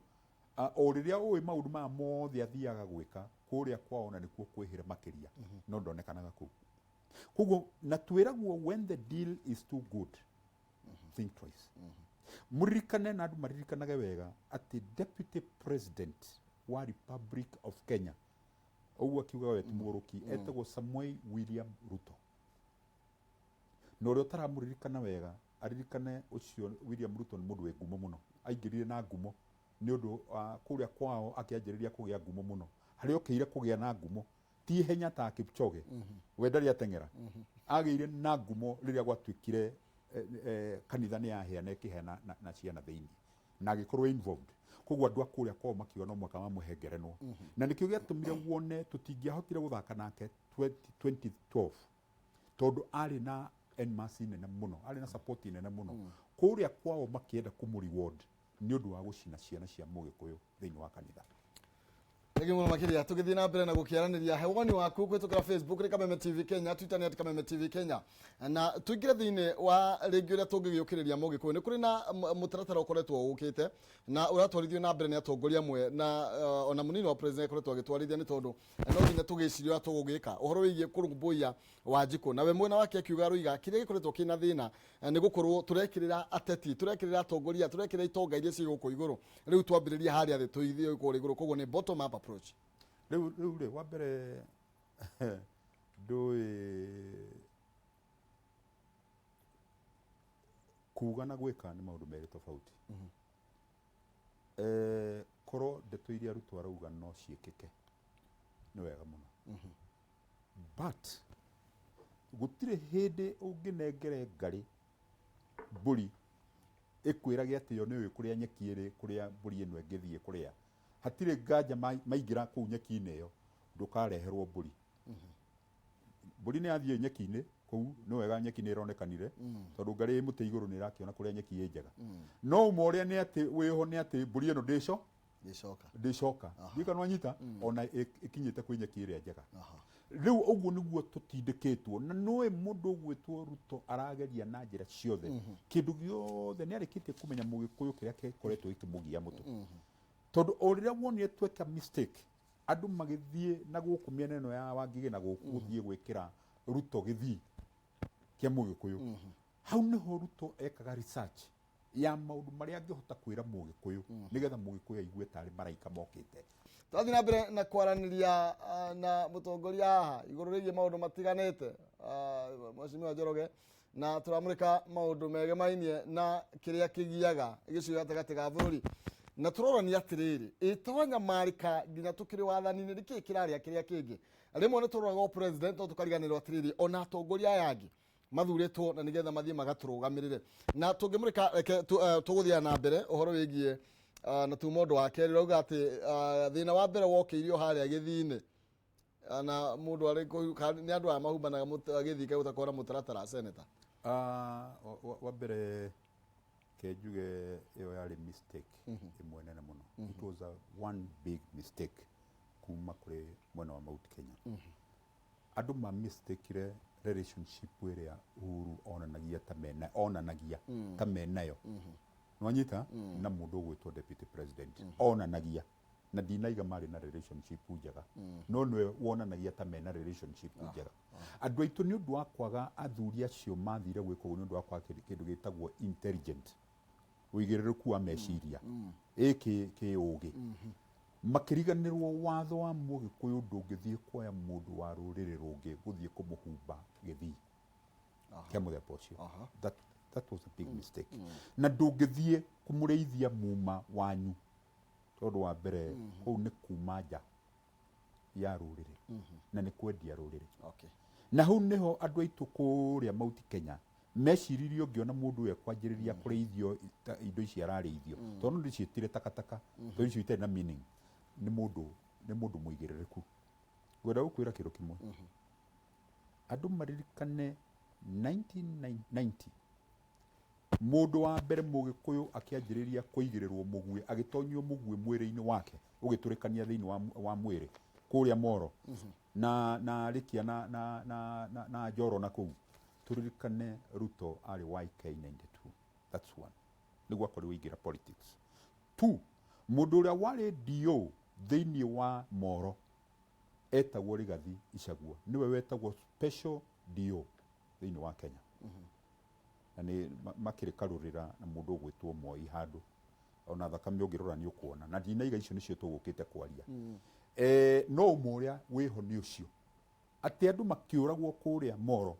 O rĩrĩa ũĩ maũndũ maya mothe athiaga gwĩka kũrĩa kwao, na nĩkuo kwĩhĩra makĩria, no ndonekanaga kũu. Koguo na twĩragwo, when the deal is too good, think twice. Mũririkane na andũ maririkanage wega atĩ deputy president wa Republic of Kenya, ũguo akiuga we ti mũgũrũki, etagwo Samuel William Ruto. Na ũrĩa ũtaramũririkana wega aririkane, ũcio William Ruto nĩ mũndũ wĩ ngumo mũno. Aingĩrire na ngumo nĩ ũndũ wa kũrĩa kwao, akĩanjĩrĩria kũgĩa ngumo mũno. Harĩa okĩire kũgĩa na ngumo ti ihenya ta Kipchoge, we ndarĩ ateng'era. Agĩire na ngumo rĩrĩa gwatuĩkire kanitha nĩ yahĩa na ĩkĩhĩa na ciana thĩinĩ, na agĩkorwo involved. Koguo andũ a kũrĩa kwao makiuga no mũhaka mamũhe ngerenwa, na nĩkĩo gĩatũmire wone tũtingĩahotire gũthaka nake 2012, tondũ arĩ na en masse nene mũno, arĩ na support nene mũno kũrĩa kwao, makĩenda kũmũ reward nĩ ũndũ wa gũcina ciana cia Mũgĩkũyũ thĩinĩ wa kanitha. Thengi mũno makĩria. Tũgĩthiĩ na mbere na gũkĩaranĩria, he woni waku kũhĩtũkĩra Facebook nĩ Kameme TV Kenya, Twitter nĩ @KamemeTV Kenya. Na tũingĩre thĩinĩ wa rĩngĩ ũrĩa tũngĩgĩũkĩrĩria Mũgĩkũyũ. Nĩ kũrĩ na mũtaratara ũkoretwo ũkĩte na ũratwarithio na mbere nĩ atongoria amwe, na ona mũnini wa president akoretwo agĩtwarithia, nĩ tondũ no nginya tũgĩciria ũrĩa tũgũgĩka ũhoro wĩgiĩ kũrũmbũiya Wanjikũ. Nawe mwena wake akiuga rũiga kĩrĩa gĩkoretwo kĩna thĩna nĩ gũkorwo tũrekĩrĩra ateti, tũrekĩrĩra atongoria, tũrekĩrĩra itonga iria ciĩ gũkũ igũrũ. Rĩu twambĩrĩria harĩa thĩ, tũithiĩ kũrĩa igũrũ. Koguo nĩ bottom up approach. Rĩu rĩ, wa mbere ndũĩ kuga na gwĩka nĩ maũndũ merĩ tofauti. Korwo ndeto iria Ruto arauga no ciĩkĩke, nĩ wega mũno, but gũtirĩ hĩndĩ ũngĩnengere ngarĩ mbũri ĩkwĩrage atĩ yo nĩũĩ kũrĩa nyeki ĩrĩ, kũrĩa mbũri ĩno ĩngĩthiĩ kũrĩa. Hatirĩ nganja maingĩra kũu nyeki-inĩ ĩyo, ndũkareherwo mbũri. Mbũri nĩ yathiĩ nyeki-inĩ kũu, nĩ wega nyeki nĩ ĩronekanire, tondũ ngarĩ ĩ mũtĩ igũrũ nĩ ĩrakĩona kũrĩa nyeki ĩ njega. No ũma ũrĩa nĩ atĩ wĩho nĩ atĩ mbũri ĩno ndĩco Gĩcoka. Ndĩcoka. Ndiũĩ kana wanyita, ona ĩkinyĩte kwĩ nyeki ĩrĩa njega. Rĩu ũguo nĩguo tũtindĩkĩtwo, na nĩũĩ mũndũ ũgwĩtwo Ruto arageria na njĩra ciothe, kĩndũ gĩothe nĩ arĩkĩtie kũmenya Mũgĩkũyũ kĩrĩa gĩkoretwo gĩkĩmũgia mũtũ, tondũ o rĩrĩa wonire tweka mistake, andũ magĩthiĩ na gũkũ mĩena ĩno ya Wangigĩ na gũkũ gũthiĩ gwĩkĩra Ruto gĩthii kĩa Mũgĩkũyũ, hau nĩho Ruto ekaga research ya maũndũ marĩa angĩhota kwĩra Mũgĩkũyũ nĩgetha Mũgĩkũyũ aigue tarĩ maraika mokĩte. Tũrathiĩ na mbere na kwaranĩria na mũtongoria haha igũrũ rĩgiĩ maũndũ matiganĩte, Mheshimiwa Njoroge, na tũramũrĩka maũndũ megemainie na kĩrĩa kĩgiaga gĩcigo gatagatĩ ga bũrũri, na tũrorania atĩrĩrĩ, ĩ twanyamarĩka nginya tũkĩrĩ wathani-inĩ, nĩkĩĩ kĩrarĩa kĩrĩa kĩngĩ? Rĩmwe nĩ tũroraga o president, no tũkariganĩrwo atĩrĩrĩ, ona atongoria aya angĩ mathurĩtwo na nĩgetha mathiĩ magatũrũgamĩrĩre. Na tũngĩmũrĩka, reke tũgũthiĩ na mbere ũhoro wĩgiĩ na tuma ũndũ wa kerĩ ũrauga atĩ thĩna wa mbere wokĩirio harĩa gĩthii-inĩ, na mũndũ arĩ nĩ andũ aya mahumbanaga gĩthii gũtakorwo na mũtaratara, senator. Wa mbere ke njuge ĩyo yarĩ mistake ĩmwe nene mũno. It was a one big mistake kuma kũrĩ mwena wa Mount Kenya. Andũ ma mistakire relationship ĩrĩa Uhuru onanagia ta mena, onanagia ta menayo, nĩwanyita, na mũndũ ũgwĩtwo deputy president. Onanagia, na ndinaiga marĩ na relationship njega, no nĩwe wonanagia ta mena relationship njega. Andũ aitũ, nĩ ũndũ wa kwaga, athuri acio mathire gwĩka ũguo nĩ ũndũ wa kwaga kĩndũ gĩtagwo intelligent, ũigĩrĩrĩku wa meciria ĩ kĩ ũgĩ. Makĩriganĩrwo watho wa Mũgĩkũyũ, ndũngĩthiĩ kuoya mũndũ wa rũrĩrĩ rũngĩ gũthiĩ kũmũhumba gĩthii kĩa mũthemba ũcio. That was a big mistake. Na ndũngĩthiĩ kũmũrĩithia muma wanyu, tondũ wa mbere kũu nĩ kuma nja ya rũrĩrĩ na nĩ kwendia rũrĩrĩ. Na hau nĩho andũ aitũ kũrĩa Mount Kenya. Meciririe ũngĩona mũndũ ũyũ ekwanjĩrĩria kũrĩithio indo ici ararĩithio, tondũ ndĩciĩtire takataka, tondũ icio itarĩ na meaning, nĩ mũndũ mũigĩrĩrĩku. Ngwenda gũkwĩra kĩndũ kĩmwe, andũ maririkane 1990 mũndũ wa mbere Mũgĩkũyũ akĩanjĩrĩria kũigĩrĩrwo mũguĩ, agĩtonyio mũguĩ mwĩrĩ-inĩ wake ũgĩtũrĩkania thĩinĩ wa mwĩrĩ kũrĩa Moro na Rikia na Njoro na kũu. Tũririkane Ruto arĩ YK92. That's one, nĩguo akorirwo aingĩra politics. Two, mũndũ ũrĩa warĩ DO thĩinĩ wa Moro etagwo Rigathi Icagua, nĩwe wetagwo special DO thĩinĩ wa Kenya, na nĩ makĩrĩ karũrĩra na mũndũ ũgwĩtwo Moi handũ ona thakame ũngĩrora nĩ ũkuona na ndinaiga. Icio nĩcio tũgũkĩte kwaria. No ũmwe ũrĩa wĩho nĩ ũcio atĩ andũ makĩũragwo kũrĩa Moro.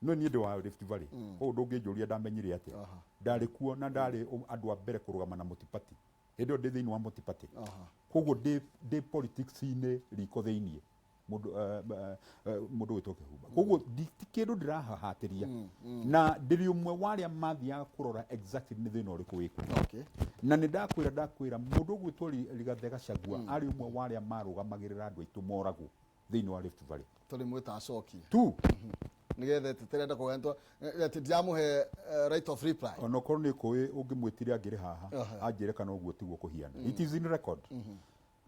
No niĩ ndĩ wa Rift Valley, koguo ndũngĩnjũria ndamenyire atĩa. Ndarĩ kuo na ndarĩ andũ a mbere kũrũgama na Multiparty hĩndĩ ĩyo ndĩ thĩinĩ wa Multiparty. Koguo ndĩ politics-inĩ riko thĩinĩ mũndũ mũndũ gwĩtwo Kĩhumba. Koguo ti kĩndũ ndĩrahahatĩria na ndĩrĩ ũmwe wa arĩa mathiaga kũrora exactly nĩ thĩna ũrĩkũ wĩkuo. Na nĩ ndakwĩra mũndũ ũgwĩtwo Rigathĩ Gachagua arĩ ũmwe wa arĩa marũgamagĩrĩra andũ aitũ moragwo thĩinĩ wa Rift Valley. Tũrĩ mwĩta acokie tu. Nĩgetha tũtirenda kũgentwo atĩ ndiramũhe right of reply. Ona okorwo nĩ kũĩ ũngĩmwĩtire angĩrĩ haha anjĩre kana ũguo tiguo kũhiana. It is in record,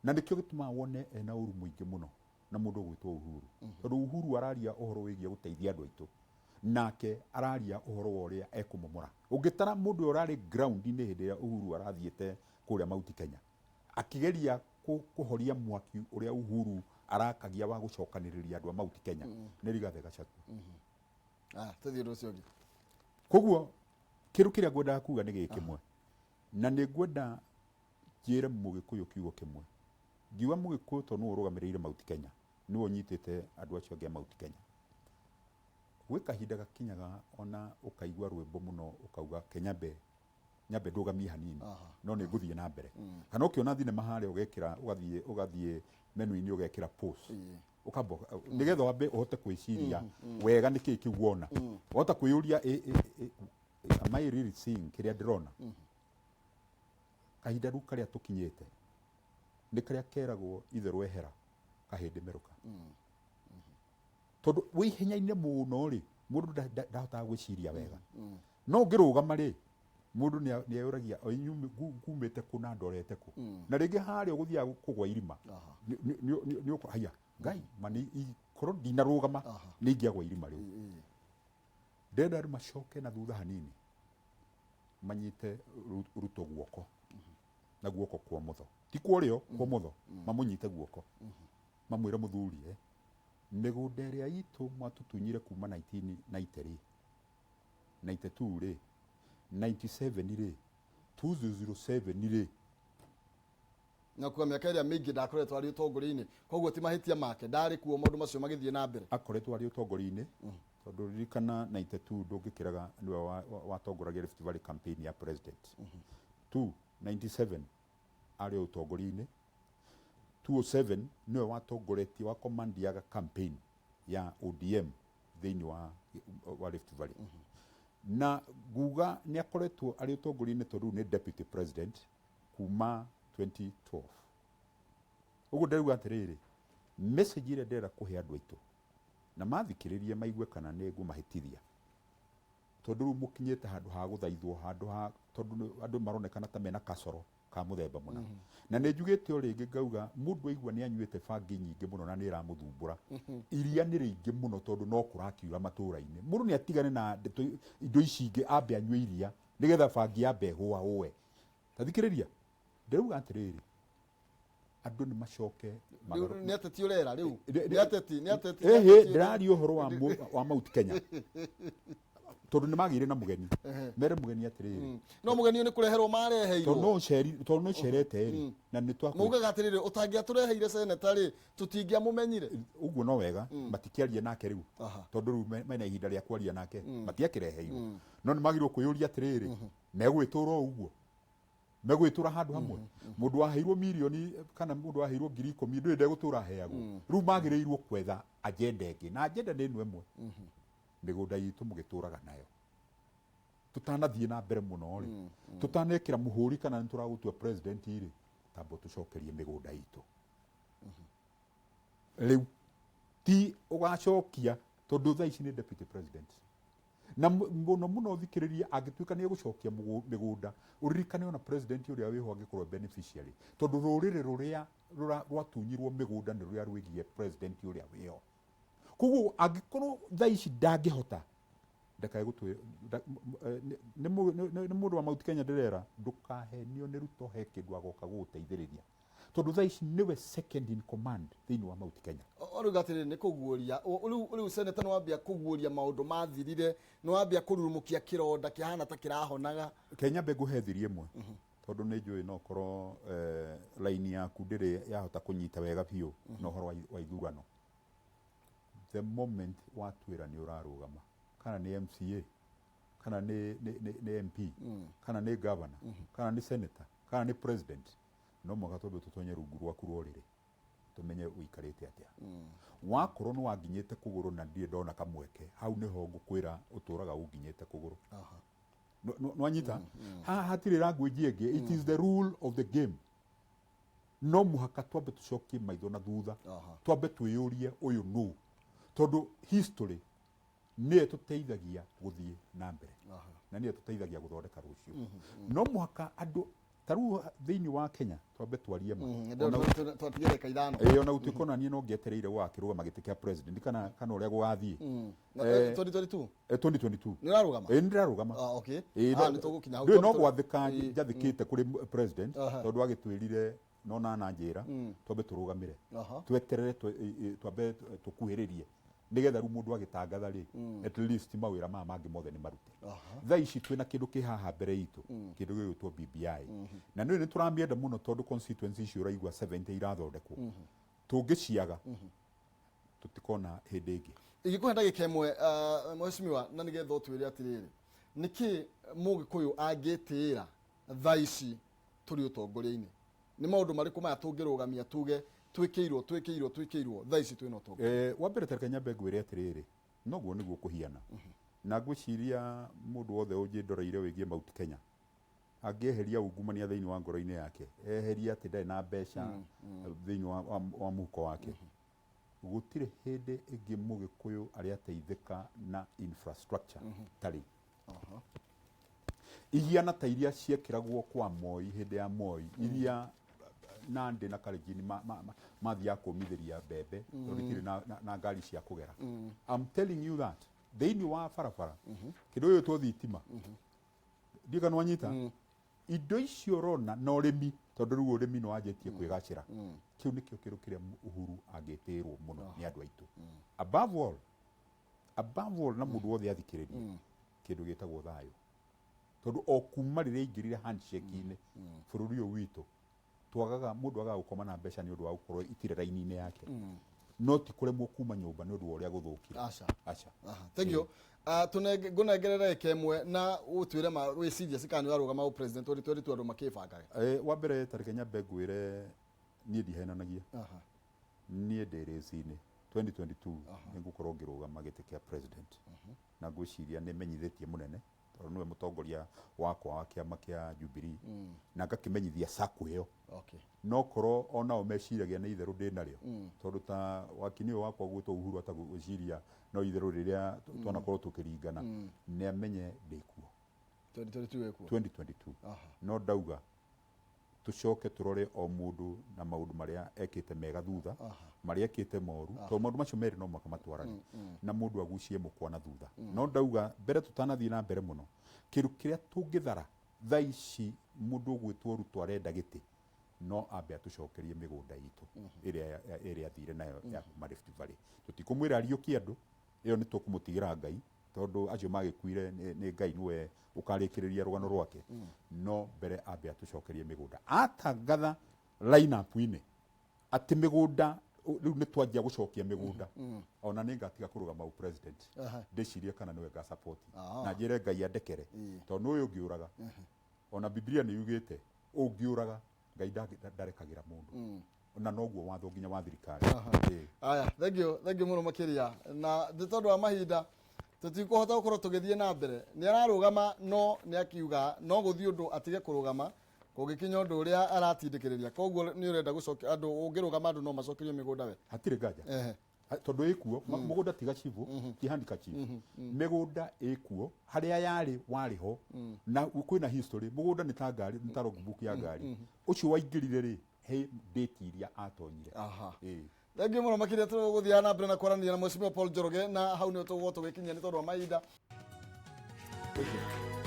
na nĩkĩo gĩtũmaga wone ena ũru mũingĩ mũno na mũndũ ũgwĩtwo Uhuru, tondũ Uhuru araria ũhoro wĩgiĩ gũteithia andũ aitũ, nake araria ũhoro wa ũrĩa ekũmomora. Ũngĩtara mũndũ ũyũ ũrarĩ ground-inĩ hĩndĩ ĩrĩa Uhuru arathiĩte kũrĩa Mount Kenya akĩgeria kũhoria mwaki ũrĩa Uhuru arakagia wa gũcokanĩrĩria andũ a Mount Kenya nĩ Rigathĩ Gachagua. Ah, tũthiĩ ũndũ ũcio ũngĩ. Koguo kĩndũ kĩrĩa ngwendaga kuga nĩ gĩkĩ kĩmwe, na nĩ ngwenda njĩre Mũgĩkũyũ kiugo kĩmwe. Ngiuga Mũgĩkũyũ tondũ nĩwe ũrũgamĩrĩire Mount Kenya, nĩwe ũnyitĩte andũ acio angĩ a Mount Kenya. Gwĩ kahinda gakinyaga ona ũkaigua rwĩmbo mũno ũkauga ke nyambe nyambe ndũgamie hanini, no nĩ ngũthiĩ na mbere. Kana ũkĩona thinema harĩa ũgekĩra ũgathiĩ menu-inĩ ũgekĩra pause, ũkamba nĩgetha wambe ũhote kwĩciria wega nĩkĩĩ kĩu wona, wahota kwĩyũria, "Am I really seeing kĩrĩa ndĩrona?" Kahinda rĩu karĩa tũkinyĩte nĩ karĩa keragwo itherũ ehera kahĩndĩ merũka, tondũ wĩ ihenya-inĩ mũno rĩ, mũndũ ndahotaga gwĩciria wega. No ũngĩrũgama rĩ, mũndũ nĩ eyũragia, "O ngumĩte kũ na ndorete kũ?" Na rĩngĩ harĩa ũgũthiaga kũgwa irima haya ngai ma nĩ korwo ndinarũgama nĩ ingĩagwa irima rĩu. Ndĩrenda andũ macoke na thutha hanini manyite Ruto guoko na guoko kwa ũmotho, ti kwa ũrĩo, kwa ũmotho, mamũnyite guoko mamwĩre, "Mũthuri, mĩgũnda ĩrĩa itũ mwatũtunyire kuma 1990 rĩ, 92 rĩ, 97 rĩ, 2007 rĩ." Na kuga mĩaka ĩrĩa mĩingĩ ndakoretwo arĩ ũtongoria-inĩ, koguo ti mahĩtia make, ndarĩ kuo maũndũ macio magĩthiĩ na mbere. Akoretwo arĩ ũtongoria-inĩ tondũ ririkana 92 ndũngĩkĩraga nĩwe watongoragia Rift Valley campaign ya president. 297 arĩ o ũtongoria-inĩ, 207 nĩwe watongoretie wakomandiaga campaign ya ODM thĩinĩ wa Rift Valley. Na nguga nĩ akoretwo arĩ ũtongoria-inĩ tondũ rĩu nĩ deputy president kuma 2012. Ũguo ndĩrauga atĩrĩrĩ, message ĩrĩa ndĩrenda kũhe andũ aitũ na mathikĩrĩrie maigue kana nĩ ngũmahĩtithia, tondũ rĩu mũkinyĩte handũ ha gũthaithwo, handũ ha tondũ andũ maronekana ta mena kacoro ka mũthemba mũna. Na nĩ njugĩte o rĩngĩ ngauga mũndũ aigua nĩ anyuĩte bangi nyingĩ mũno na nĩ ĩramũthumbũra, iria nĩ rĩingĩ mũno tondũ no kũrakiura matũra-inĩ, mũndũ nĩ atigane na ndeto indo ici ingĩ, ambe anyue iria nĩgetha bangi yambe ĩhũa ũe. Ta thikĩrĩria, ndĩrauga atĩrĩrĩ, andũ nĩ macoke Rĩu nĩ ateti ũrera rĩu? Nĩ ateti, nĩ ateti? Ĩhĩ, ndĩraria ũhoro wa Mount Kenya tondũ nĩ magĩire na mũgeni. Mere mũgeni atĩrĩrĩ, No mũgeni ũyũ nĩ kũreherwo mareheirwo. Tondũ no ũceri, tondũ nĩ ũcerete rĩ, na nĩ twa Maugaga atĩrĩrĩ, ũtangĩatũreheire seneta rĩ, tũtingĩamũmenyire. Ũguo no wega matikĩarie nake rĩu, tondũ rĩu mena ihinda rĩa kwaria nake, matiakĩreheirwo. No nĩ magĩrĩirwo kwĩyũria atĩrĩrĩ, megwĩtũra o ũguo megwĩtũra handũ hamwe? Mũndũ waheirwo mirioni kana mũndũ waheirwo 10,000 ndũrĩ ndegũtũra aheagwo. Rĩu magĩrĩirwo kwetha agenda ĩngĩ, na agenda nĩ ĩno ĩmwe: mĩgũnda itũ mũgĩtũraga nayo. Tũtanathiĩ na mbere mũno rĩ, tũtanekĩra mũhũri kana nĩ tũragũtua president rĩ, tamba tũcokerie mĩgũnda itũ rĩu. Ti ũgacokia tondũ thaa ici nĩ deputy president na mũno mũno. Thikĩrĩria, angĩtuĩka nĩ egũcokia mĩgũnda, ũririkane ona president ũrĩa wĩho angĩkorwo beneficiary, tondũ rũrĩrĩ rũrĩa rwatunyirwo mĩgũnda nĩ rũrĩa rwĩgiĩ president ũrĩa wĩho. Koguo angĩkorwo thaa ici ndangĩhota, ndakae gũtwĩ nĩ mũndũ wa Mount Kenya. Ndĩrera ndũkahenio nĩ Ruto he kĩndũ agoka gũgũteithĩrĩria, tondũ thaa ici nĩwe second in command thĩinĩ wa Mount Kenya. Ũrauga atĩrĩrĩ, nĩ kũguũria rĩu seneta nĩ wambia kũguũria maũndũ mathirire, nĩ wambia kũrurumũkia kĩronda kĩhana ta kĩrahonaga. Kenya mbe ngũhe thiri ĩmwe, tondũ nĩ njũĩ no korwo laini yaku ndĩrĩ yahota kũnyita wega biũ na ũhoro wa ithurano. The moment watuĩra nĩ ũrarũgama, kana nĩ MCA, kana nĩ MP, kana nĩ governor, kana nĩ senator, kana nĩ president, no mũhaka twambe tũtonye rungu rwaku rwa ũrĩrĩ tũmenye ũikarĩte atĩa. Wakorwo nĩ wanginyĩte kũgũrũ na ndirĩ ndona kamweke, hau nĩho ngũkwĩra ũtũraga ũnginyĩte kũgũrũ. Nwanyita haha hatirĩ language ĩngĩ. It is the rule of the game. No mũhaka twambe tũcokie maitho na thutha, twambe twĩyũrie ũyũ nũ, tondũ history nĩyo ĩtũteithagia gũthiĩ na mbere na nĩyo ĩtũteithagia gũthondeka rũciũ. No mũhaka andũ ta rĩu thĩinĩ wa Kenya twambe twarie ma. Twatigia ndagĩka 5. Ĩĩ, ona gũtuĩka ona niĩ no ngĩetereire gũgakĩrũgama gĩtĩ kĩa president kana ũrĩa gũgathiĩ. 2022? 2022. Nĩ ũrarũgama? Ĩĩ, nĩ ndĩrarũgama. Ah, okay. Ĩĩ, Ah, nĩ tũgũkinya hau. Ndũĩ no gwathĩka njathĩkĩte kũrĩ president, tondũ agĩtwĩrire no nana njĩra twambe tũrũgamĩre, tweterere, twambe tũkuhĩrĩrie nĩgetha rĩu mũndũ agĩtangatha rĩ, at least mawĩra maya mangĩ mothe nĩ marute. Thaa ici twĩna kĩndũ kĩ haha mbere itũ, kĩndũ gĩgwĩtwo BBI, na nĩ nĩ tũramĩenda mũno tondũ constituency icio ũraigua 70 irathondekwo, tũngĩciaga tũtikona hĩndĩ ĩngĩ. Ingĩkũhe ndagĩka 1, mheshimiwa, na nĩgetha ũtwĩre atĩrĩrĩ, nĩkĩ mũgĩkũyũ angĩtĩĩra thaa ici tũrĩ ũtongoria-inĩ? Nĩ maũndũ marĩkũ maya tũngĩrũgamia tuge twĩkĩirwo, twĩkĩirwo, twĩkĩirwo thaa ici twĩna ũtongoria? Wa mbere, tareke nyambe ngwĩre atĩrĩrĩ, noguo nĩguo kũhiana, na ngwĩciria mũndũ wothe ũnjĩndoreire wĩgiĩ Mount Kenya angĩeheria ungumania thĩinĩ wa ngoro-inĩ yake, eherie atĩ ndarĩ na mbeca thĩinĩ wa mũhuko wake, gũtirĩ hĩndĩ ĩngĩ mũgĩkũyũ arĩ ateithĩka na infrastructure tarĩ ihiana ta iria ciekĩragwo kwa Moi, hĩndĩ ya Moi, iria Nandi na Kalenjin mathiaga kũmithĩria mbembe tondũ itirĩ na ngari cia kũgera. I'm telling you that thĩinĩ wa barabara, kĩndũ gĩgwĩtwo thitima, ndiũĩ kana wanyita indo icio ũrona, na ũrĩmi, tondũ rĩu ũrĩmi nĩ wanjĩtie kwĩgacĩra. Kĩu nĩkĩo kĩndũ kĩrĩa Uhuru angĩtĩrwo mũno nĩ andũ aitũ. Above all, above all, na mũndũ wothe athikĩrĩrie, kĩndũ gĩtagwo thayũ, tondũ o kuma rĩrĩa aingĩrire handshake-inĩ bũrũri ũyũ witũ twagaga mũndũ agaga gũkoma na mbeca nĩ ũndũ wa gũkorwo itirĩ raini-inĩ yake, no ti kũremwo kuma nyũmba nĩ ũndũ wa ũrĩa gũthũkire. Aca. Aca. Aha, thank you. Ngũnengerere ndagĩka 1 na ũtwĩre ma wĩcirie cikana nĩ ũrarũgama ũ president 2022, andũ makĩbangage. Wa mbere, tareke nyambe ngwĩre niĩ ndihenanagia. Niĩ ndĩ rĩci-inĩ 2022, nĩ ngũkorwo ngĩrũgama gĩtĩ kĩa president, na ngwĩciria nĩ menyithĩtie mũnene, tondũ nĩwe mũtongoria wakwa wa kĩama kĩa Jubilee, na ngakĩmenyithia sacco ĩyo. No korwo onao meciragia nĩ itherũ ndĩ narĩo, tondũ ta wakini ũyũ wakwa gwĩtwo Uhuru atagwĩciria no itherũ rĩrĩa twanakorwo tũkĩringana, nĩ amenye ndĩ kuo. 2022 ĩkuo? 2022. No ndauga tũcoke tũrore o mũndũ na maũndũ marĩa ekĩte mega thutha, marĩa ekĩte moru, tondũ maũndũ macio merĩ no mũhaka matwarane na mũndũ agucie mũkwa na thutha. No ndauga mbere tũtanathiĩ na mbere mũno, kĩndũ kĩrĩa tũngĩthara thaa ici, mũndũ ũgwĩtwo Ruto arenda gĩtĩ, no ambe atũcokerie mĩgũnda itũ ĩrĩa athire nayo ya kuma Rift Valley. Tũtikũmwĩra ariũkie andũ, ĩyo nĩ tũkũmũtigĩra Ngai, tondũ acio magĩkuire nĩ Ngai nĩwe ũkarĩkĩrĩria rũgano rwake. No mbere ambe atũcokerie mĩgũnda. Atangatha line-up-inĩ atĩ mĩgũnda rĩu nĩ twanjia gũcokia mĩgũnda, ona nĩ ngatiga kũrũgama ũ president, ndĩcirie kana nĩwe ngasupport, na njĩre Ngai andekere, tondũ nĩ ũyũ ũngĩũraga. Ona Biblia nĩ yugĩte ũngĩũraga, Ngai ndarekagĩra mũndũ, na noguo watho nginya wa thirikari. Aya, thank you, thank you mũno makĩria, na nĩ tondũ wa mahinda. Tũtikũhota gũkorwo tũgĩthiĩ na mbere. Nĩ ararũgama, no nĩ akiuga no gũthiĩ ũndũ atige kũrũgama kũngĩkinya ũndũ ũrĩa aratindĩkĩrĩria. Koguo nĩ ũrenda gũcokia andũ, ũngĩrũgama andũ no macokerio mĩgũnda we? Hatirĩ nganja. Tondũ ĩkuo mũgũnda, tiga cibũ, ti handkerchief, mĩgũnda ĩkuo harĩa yarĩ warĩ ho na kwĩna history. Mũgũnda nĩ ta ngari, nĩ ta logbook ya ngari. Ũcio waingĩrire rĩ, he date iria atonyire. Ĩĩ. Thengiũ mũno makĩria. Tũgũthiaga na mbere na kwaranĩria na Mheshimiwa Paul Njoroge, na hau nĩho tũgũkorwo tũgĩkinyia nĩ tondũ wa mahinda. Thank you.